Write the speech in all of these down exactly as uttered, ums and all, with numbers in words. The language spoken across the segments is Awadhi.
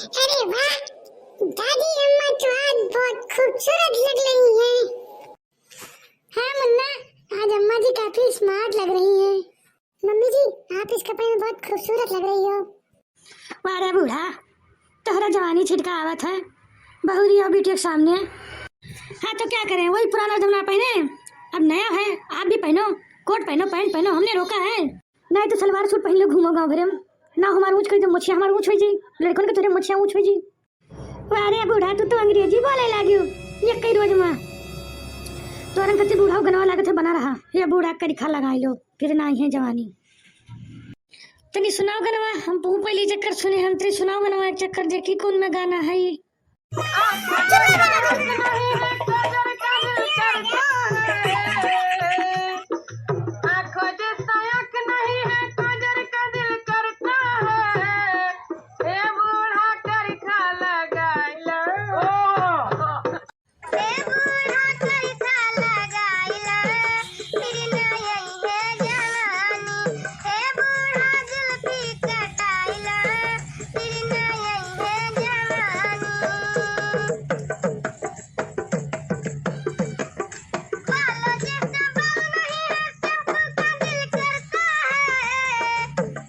अरे वाह, दादी अम्मा तो आज बहुत खूबसूरत लग रही हैं। हाँ मुन्ना, आज अम्मा जी काफी स्मार्ट लग रही हैं। मम्मी जी, आप इस कपड़े में बहुत खूबसूरत लग रही हो। वाह रे बूढ़ा, तोहरा जवानी छिटका आवत है, बहुरी और बिटिया के सामने। हाँ तो क्या करें, वही पुराना जमाना पहने, अब नया है, आप भी पहनो, कोट पहनो, पैंट पहनो, हमने रोका है? नहीं तो सलवार सूट पहन ले घूमो गाँव भरे में। ना हमार ऊँच कह दे मोछिया, हमार ऊँच हो जी, लड़कन के तोरे मोछिया ऊँच हो जी। वाह रे बूढ़ा, तू तो अंग्रेजी बोले लागियो एक ही रोज में। तोरन कति बूढ़ा गनवा लागत है बना रहा। ये बूढ़ा करिखा लगाई लो, फिर ना ही है जवानी। तनी सुनाओ गनवा, हम पहली चक्कर सुने, हम तनी सुनाओ गनवा एक चक्कर, देखी कौन में गाना है। आँखों जैसा आँख नहीं है, काजर का दिल करता है। ए बूढ़ा करिखा लगाइला। ए बूढ़ा करिखा लगाइला, फिर ना आई है जवानी। ए बूढ़ा जुल्फी कटाइला, फिर ना आई है जवानी। बालों जैसा बाल नहीं है, शैम्पू का दिल करता है।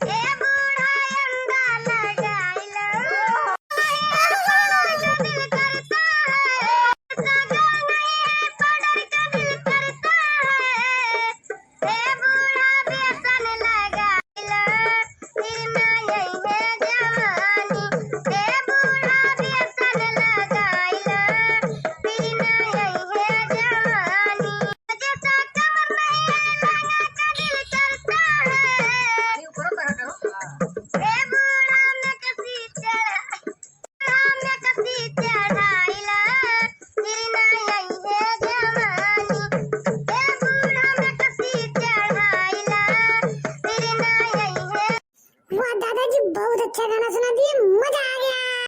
ए बूढ़ा अंडा लगाइला। ए बूढ़ा का दिल करता है। साजन नहीं है, पाउडर का दिल करता है। ए बूढ़ा बेसन लगाइला, फिर ना आई है जवानी। ए बूढ़ा बेसन लगाइला, फिर ना आई है जवानी। जैसा कमर नहीं है, लहंगा का दिल करता है। ए बूढ़ा में कसी चढ़ा, बूढ़ा में कसी चढ़ाइला, फिर ना आई है जवानी। ए बूढ़ा में कसी चढ़ाइला, फिर ना आई है। वाह दादाजी, बहुत अच्छा गाना सुना दिए, मजा